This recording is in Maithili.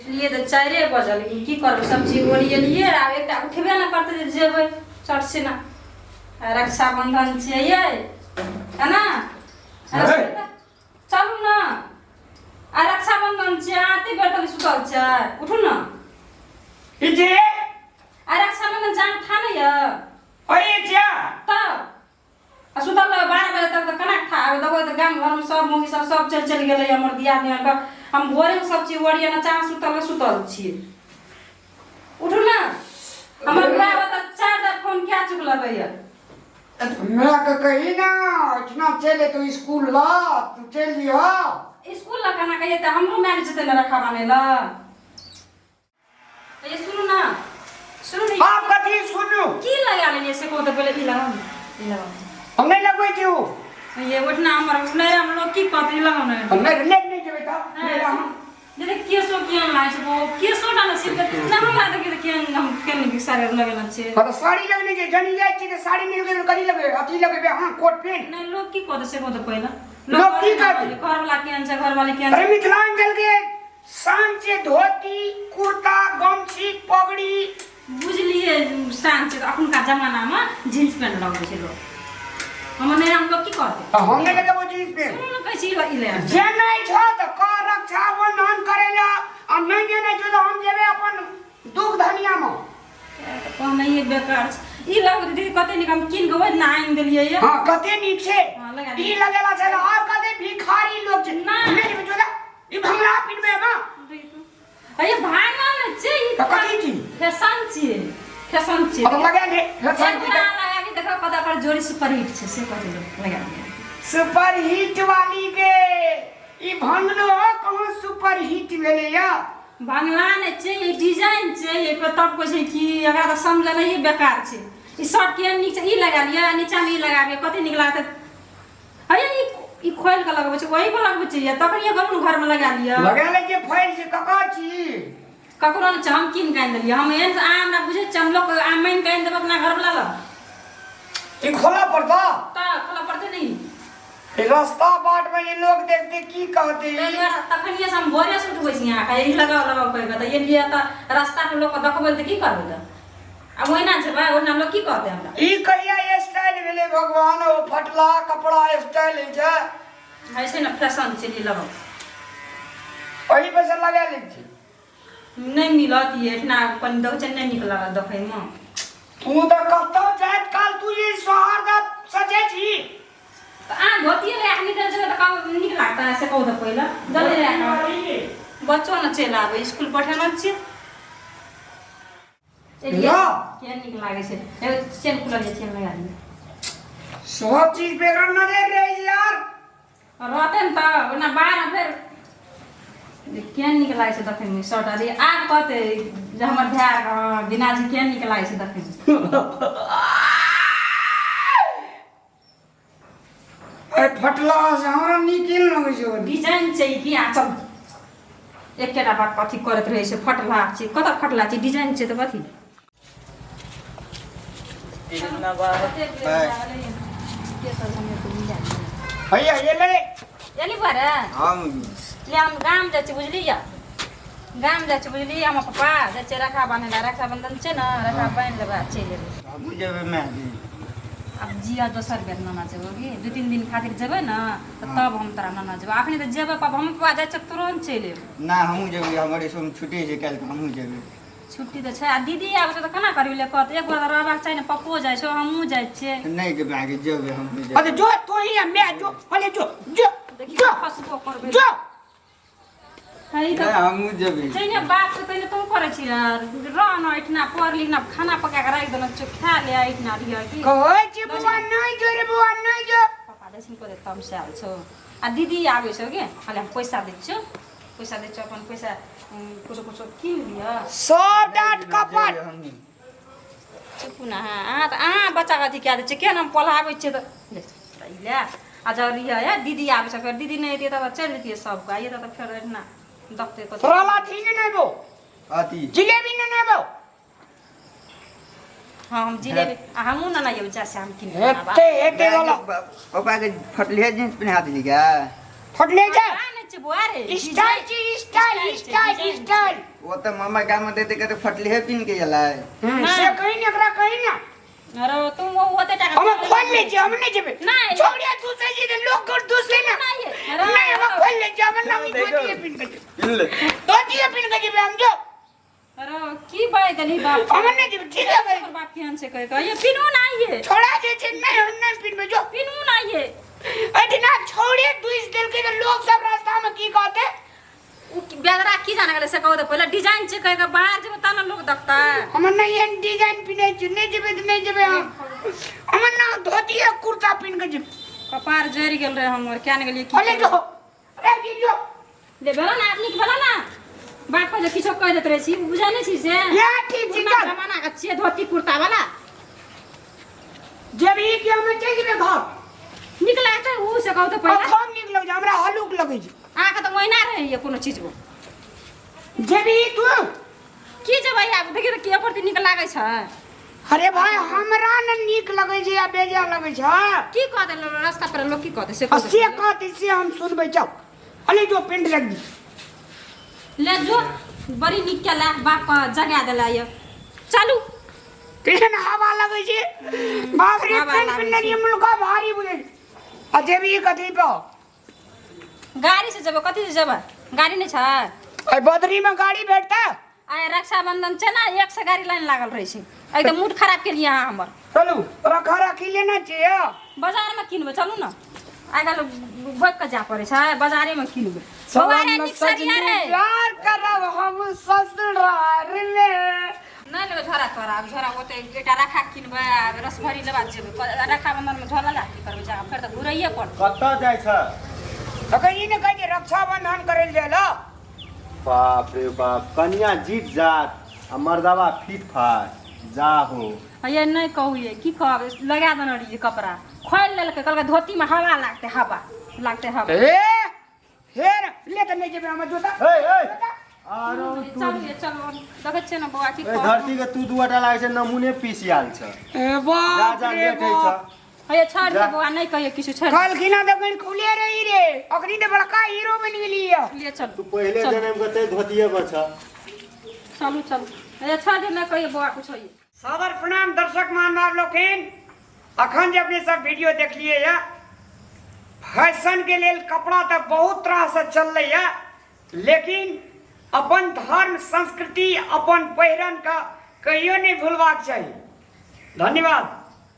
उठलियै तऽ 4 बजल, लेकिन की करबै, सब चीज ओरिएलियै। आब एकटा उठबे नहि करतै जे जेबै चट सिना। आ रक्षाबंधन छियै यै, है ना? हे। चलू ने, आ रक्षाबंधन छियै, अहाँ एते बेर तक सुतल छियै? उठू ने। ई जे आ रक्षाबंधन छै, अहाँके थाह नहि यऽ? अरे क्या? तब आ सुतल रहबै 12 बजे तक तऽ केना खा आबै? देखबै तऽ गाम घरमे सब मौगी सब सब चलि चलि गेलै। हमर दियादनी आरके हम भोरेमे सब चीज ओरिएने चाह सुतल सुतल छियै। उठू ने, हमर भाय तऽ 4 बेर फोन कए चुकल रहैया। हमरा के कही ना, इतना चले तो स्कूल ला तू चल लियो। स्कूल ला केना कहिए तऽ हमरो माय जेतै ने रखा बान्है ला। ये सुनू ना, सुनू ने। आप कथी सुनू? की लगा लेलियै से कहू तऽ पहिले। ई लगाउ ने, ई लगाउ। हम नहीं लगबै छी उ। ये ओठना हमर नहि, हम लोग की कहतै? ई लगाउ ने। हम नहीं ले, नहीं जेबै तऽ नहीं हम। दीदी, केसो केहन लागै छै? ओ केसो टा ने सिर्फ नहि, हमरा देखियौ तऽ केहन हम केहन नीक साड़ी लगेने छियै। हाँ तऽ साड़ी लगने छै, जनी जाइ छी तऽ साड़ी नहि लगेबै, कथी लगेबै? अथी लगेबै? हाँ, कोट पेंट। नहि, लोग की कहतै से कहू तऽ पहिले। लोग की कहतै? घरवाला केहन छै, घरवाली केहन अरे छै? मिथिलांचल के शान छै धोती कुर्ता गमछी पगड़ी। बुझलियै, शान छै तऽ अखुनका जमानामे जींस पेंट लगबै छै लोक। हमर नैहरा मे लोग की कहतै? तऽ हम नहि लगेबो जींस पेंट। सुनू ने, कहै छी ई ले। जे नहि छौ तऽ कह रक्षाबंधन करै लए, आ नहि जेनाइ छौ तऽ हम जेबै अपन दुख धनियामे। कहनाइए बेकार छै। ई लगबै तऽ दीदी कते नीक, हम कीन कऽ ओहि दिना आनि देलियै ये। हाँ, कते नीक छै। हाँ, लगा ई लगेला छै आओर कते भिखारी लोक छै। नहि। नहि जेबै, जो ई भंगड़ा पिटबै हम। अरे भांगना ने छै ई। तऽ कथी छी? फैशन छियै, फैशन छियै। अब लगा ले फैशन। एक गोरा लगा के देखो, कत ओकर जोड़ी सुपर हिट छै से कह देलक, लगा लिअ। सुपर हिट वाली के ई भंगलो कहाँ सुपर हिट भेलै या? बंगला नहि छै ई, डिजाइन छै एहि पर। तब कहै छै कि एकरा तऽ समझनाइए बेकार छै। ई शर्ट केहन नीक छै, ई लगा लिअ, नीचामे ई लगाबियौ, कते नीक लागत। अरे ई ई खोलि कऽ लगबै छै, ओही पर लगबै छै। तखन ये करू ने, घरमे लगा लिअ। लगा लै छै, फैल छै, ककर छी? ककरो नहि छै, हम कीन कऽ आनि देलियै। हम एहन अहाँ हमरा बुझै छियै? हम लोक आम मानि कऽ आनि देबै अपना घरवला लग? ई खोलऽ पड़तौ। तऽ खोलऽ पड़तै नहि? ई रास्ता बाट में ये लोग देखते की कहते? ताहि दुआरे तखनिए से हम भोरे से उठबै छी अहाँके, ई लगाउ लगाउ कहि कऽ। तऽ एलियै तऽ रास्तामे लोकके देखबै तऽ की करबै? तऽ आब ओहिना जेबै, ओहिना लोक की कहतै हमरा? ई कहिया स्टाइल भेलै भगवान? ओ फटला कपड़ा स्टाइल होइ छै? होइ छै ने, फैशन छै। ई लगाउ। ओही पर से लगा लै छी। नहि मिलत ई एहिठिना, कनि देखै छै, नहि नीक लागत देखैमे। तू तऽ कतौ जाइत काल तू ई सौहार्द सजै छी। तऽ अहाँ धोतिए लए कऽ निकलि जेबै तऽ कब नीक लागतै से कहू तऽ पहिले। जल्दी लए कऽ बच्चो ने चलि आबै, इसकुल पठेने छियै। ला। केहन नीक लागै छै। एगो चेन खुलल छै, चेन लगा दियौ। सब चीज पे एकरा नजर रहे छै यार। रहतै ने तऽ ओना बाहरमे फेर केहन नीक लागै छै देखैमे शर्ट आदि। आब कहतै जे हमर भाय, हँ बिना जी, केहन नीक लागै छै देखैमे। अरे फटला से हमरा नीक नहि लगै छै। डिजाइन छै की? आ चल, एकेटा बात कथी करैत रहै छै? फटला छै, कतऽ फटला छै? डिजाइन छै तऽ कथी? इतना बार हैया ये ले। एली बरे। हम ले, हम गाम जाइ छी, बुझलियै? गाम जाइ छी, बुझलियै? हमर पप्पा जाइ छै रक्षा बान्है लए, रक्षाबंधन छै ने। रक्षा बान्हि लेबै आ चलि एबै। हमहूँ जेबै माय। आब जिया, दोसर बेर नाना जेबो कि 2-3 दिन खातिर जेबै ने तऽ तब हम तोरा नाना जेबो। अखनी तऽ जेबै पापा, हमर पप्पा जाइ छै, तुरन्त चलि एबै। ना, हमहूँ जेबै। हमर इसकुलमे छुट्टी छै काल्हि, हमहूँ जेबै। छुट्टी तऽ छै, आ दीदी आबै छै तऽ केना करबी? ले कहत एक बेर तऽ रहबाक चाही ने। पप्पो जाइ छौ, हमहूँ जाइ छियै। नहि के मायके, जेबै हमहूँ जेबै। अरे जो तू ही मैं जो, अरे जो जो। देखियौ, जो। फसबो करबै। जो। है ई तऽ। नहि, हमहूँ जेबै। जहिने बाप से तहिने तू करै छी। रह न एहिठिना, पढ़ लिख न, खाना पका कऽ राखि देलक छौ, खा ले। एहिठिना रहिह की? कहै छी बुआ नहि जो रे, बुआ नहि जो। पापा दै छिन, कहते तमसायल छौ। आ दीदी आबै छौ के खाली हम पैसा दै छियौ, पैसा दै छियौ, अपन पैसा कुछो कुछो कीन लिअ। सब डाँट कपट। जेबै हमहूँ। चुपू ने अहाँ। अहाँ तऽ अहाँ बच्चाके अथी कए दै छियै। केहन हम पढ़ाबै छियै तऽ ले तऽ ई ले। आ जब रहियै हे, दीदी आबै छै, फेर दीदी नहि एतियै तब चलि जैतियै सबके। आइए तऽ फेर एहिठिना देखतै कथी। तोरा लाठी नहि नेबो? अथी जिलेबी नहि नेबो? हाँ, हम जिलेबी आ हमहूँ ने नहि जा से हम कीन के आनब। हेते हेते वाला। पापा के फटले जींस पहिना देली गे। फटले छै आ नहि छै बौआ रे स्टाइल छै स्टाइल स्टाइल स्टाइल ओ तऽ मामा गाम देते कते फटले पिन के गेलै से कही ने एकरा कही ने अरे तुम वो ओते टाका हम खोल ले छी हम नहीं जेबे नहीं। छोड़िया दूसरे जी लोग कर दूसरे ना नहीं, अरे। नहीं हम खोल ले छी हम नहीं धोती पिन के जेबे। पिन ले धोती पिन के जेबे हम जो अरे की बात देली बाप हम नहीं जेबे ठीक है भाई हमर बाप केहन छै कहि कऽ ये पिनू ना ये छोड़ा जे छै नहीं हम नहीं पिनबे जो पिनू ना ये अठिना छोड़े दूस देल के लोग सब रास्ता में की कहते उ बेदरा की जाने गेलै से कहू तऽ पहिले डिजाइन छै कहि कऽ बाहर जेबै तब ने लोक देखतै हम नहीं एहन डिजाइन पिन्है छी नहीं जेबै तऽ नहीं जेबै हम हम ना धोती आ कुर्ता पिन्ह के जेबै कपार जरि गेल रहे हमर क्या ने गेलियै की अले जो अरे की जो ले भेलो ने आदमी के भेलो ने बाप पहिले किछो कहि दैत रहै छी बुझै नहि छी से या ठीक छी पुरना चल जमाना के छियै धोती कुर्ता वाला जेबही कि हम चलि जेबै घर नीक लागतै उ से कहू तऽ पहिले अखन नीक लगै छै हमरा हलुक लगै छै अहाँके तऽ ओहिना रहैए कोनो चीज जेबही तू की जेबै आब देखियौ तऽ के प्रति नीक लागै छै अरे भाई हमरा ने नीक लगै छै आ बेजा लगै छै की कह देल रास्ता पर लोग की कहतै से आ कह से कहतै से हम सुनबै चल अले जो पेंट रख दी ले जो बड़ी नीक केला बाप के जगा देला ये चलू केहन हवा लगै छै बाप रे हवा पेंट लागै पिन्हने छै। रहियै मुलका भारी बुझै छै। आ जेबही कथी पर गाड़ी से जेबै कथी से जेबै गाड़ी नहि छै एहि बदरी में गाड़ी भेटतै आइ रक्षाबंधन छै ने एक से गाड़ी लाइन लागल रहै छै एकदम मूड खराब केलियै अहाँ हमर चलू रखा राखी लेना चाहिए बाजारमे किनबै चलू ने आइ काल्हि बचि कऽ जाय पड़ै छै बाजारेमे किनबै बौआ रे नीक सरिया रे प्यार करब हम ससुराल में नहि लेबै झोरा तोरा आब झोरा ओतै एकटा रखा किनबै आ रसभरी लेबा जेबै रक्षाबंधनमे झोरा लए की करबै जा फेर तऽ घुरैये पड़तै कतऽ जाइ छ तऽ ई ने कहै छै रक्षाबंधन करै लए जाइ लए बाप रे बाप कनिया जीत जात आ मर्दवा फीट फाट जा हो ये नहि कहू ये की कहब लगा देने रहियै कपड़ा खोलि लेलकै कहलकै धोतीमे हवा लागतै हवा लागतै हवा ए फेर ले तऽ नहि जेबै हमर जोता हे हे आरो तू चलू ये चलू देखै छियै ने बौआ की ए कहब धरती के तू दुआटा लागै छै नमूने पीस आयल छ ए जा बाप जा रे लेट होइ छ बाप हे छोड़ दे जा। बौआ नहि कहियो किछु छोड़ कहलखिन हँ तऽ कनि खुले रही रे अखनी तऽ बड़का हीरो बनि गेली यऽ लिए चलू तू पहिले चलू। जनम के ते धोतिये पर छ चलू चलू हे छोड़ दे नहि कहियो बौआ कुछ होइए सादर प्रणाम दर्शक महानुभाव लोकनि अखन जे अपने सब वीडियो देखलिए यऽ फैशन के लेल कपड़ा तऽ बहुत तरहसँ चललै यऽ लेकिन अपन धर्म संस्कृति अपन पहिरन के कहियो नहि भूलबाक चाही धन्यवाद।